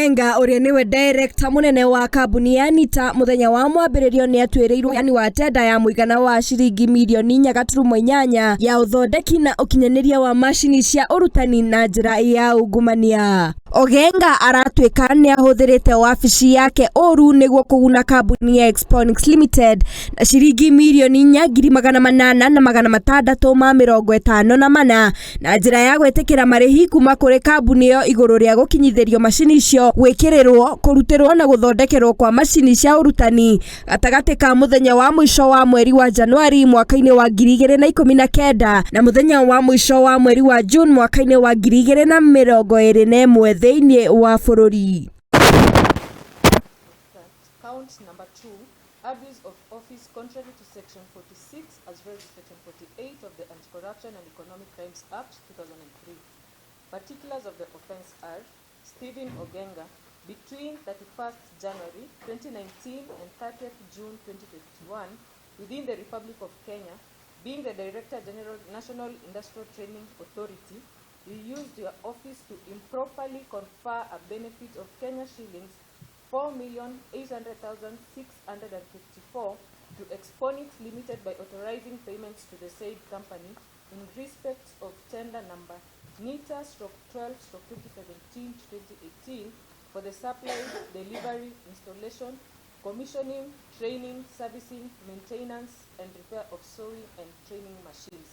Ogenga ũrĩa nĩwe director mũnene wa kambuni ya NITA mũthenya wa mwambĩrĩrio nĩ atuĩrĩirwo ũheani wa tenda ya mũigana wa ciringi mirioni 4.8 ya ũthondeki na ũkinyanĩria wa macini cia ũrutani na njĩra ya ungumania. Ogenga aratuĩka nĩ ahũthĩrĩte wabici yake ũru nĩguo kũguna kambuni ya Exponics Limited na ciringi mirioni 4,800,654 na njĩra ya gwĩtĩkĩra marĩhi kuma kũrĩ kambuni ĩyo igũrũ rĩa gũkinyithĩrio macini icio gwĩkĩrĩrwo, kũrutĩrwo na gũthondekerwo kwa macini cia ũrutani gatagatĩ ka mũthenya wa mũico wa mweri wa Januari mwaka-inĩ wa 2019 na mũthenya wa mũico wa mweri wa June mwaka-inĩ wa 2021 thĩinĩ wa bũrũri. Count number 2, abuse of office contrary to section 46 as well as section 48 of the Anti-Corruption and Economic Crimes Act 2003. Particulars of the offense are Stephen Ogenga, between 31st January 2019 and 30th June 2021, within the Republic of Kenya, being the Director General National Industrial Training Authority, you used your office to improperly confer a benefit of Kenya shillings 4,800,654 to Exponics Limited by authorizing payments to the said company in respect of tender number NITA stroke 12 stroke 2017 to 2018 for the supply, delivery, installation, commissioning, training, servicing, maintenance, and repair of sewing and training machines.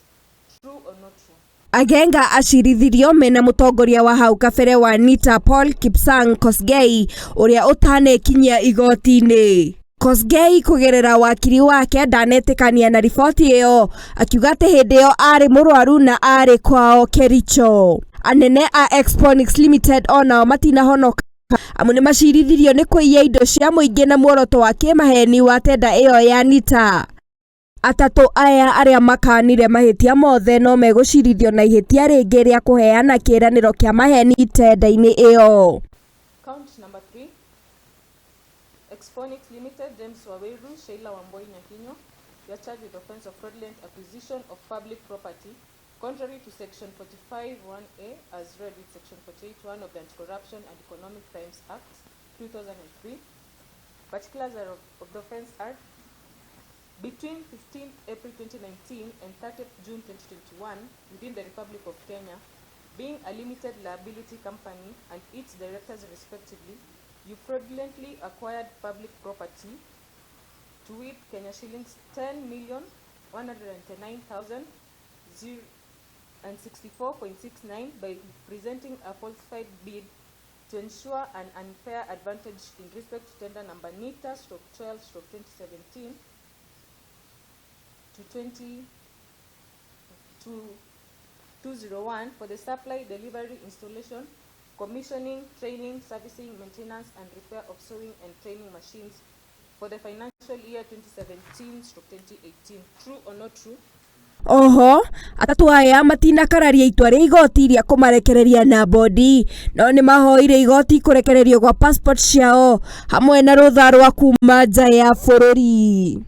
True or not true? Agenga acirithirio mena mũtongoria wa hau kabere wa NITA Paul Kipsang Kosgei ũrĩa ũtanekinyia igoti-inĩ. Kosgei kũgerera wakiri wake ndanetĩkania na riboti ĩyo akiuga atĩ hĩndĩ ĩyo arĩ mũrwaru na arĩ kwao Kericho. Anene a Exponics Limited onao matinahonoka amu nĩ macirithirio nĩ kũiya indo cia mũingĩ na muoroto wa kĩmaheni wa tenda ĩyo ya NITA. Atatũ aya arĩa makanire mahĩtia mothe no megũcirithio na ihĩtia rĩngĩ rĩa kũheana kĩĩranĩro kĩa maheni tenda-inĩ ĩyo. Count number 3, Exponics Limited, James Waweru, Sheila Wamboi Nyakinyo, you are charged with offense of fraudulent acquisition of public property, contrary to section 45(1)A as read with section 48(1) of the Anti-Corruption and Economic Crimes Act 2003. Particulars are of the offense are between 15th April 2019 and 30th June 2021 within the Republic of Kenya, being a limited liability company and its directors respectively, you fraudulently acquired public property to with Kenya shillings 10,109,064.69 by presenting a falsified bid to ensure an unfair advantage in respect to tender number NITA stroke 12 stroke 2017 to 20 to 201 for the supply, delivery, installation, commissioning, training, servicing, maintenance, and repair of sewing and training machines for the financial year 2017-2018. True or not true? Oho, atatũ aya matinakararia itua rĩa igoti rĩa kũmarekereria na bodi no nĩ mahoire igoti kũrekererio gwa passport ciao hamwe na rũtha rwa kuma nja ya bũrũri.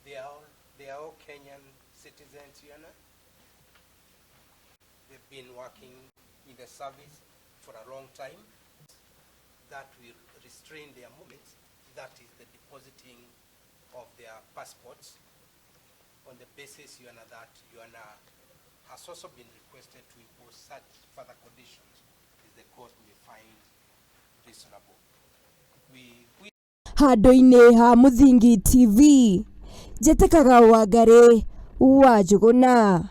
They are all Kenyan citizens, Your Honor. They've been working in the service for a long time. That will restrain their movements. That is the depositing of their passports on the basis, Your Honor, that Your Honor has also been requested to impose such further conditions as the court may find reasonable. We Handũ-inĩ ha Mũthingi TV, njĩtĩkaga Wangarĩ wa Njũgũna.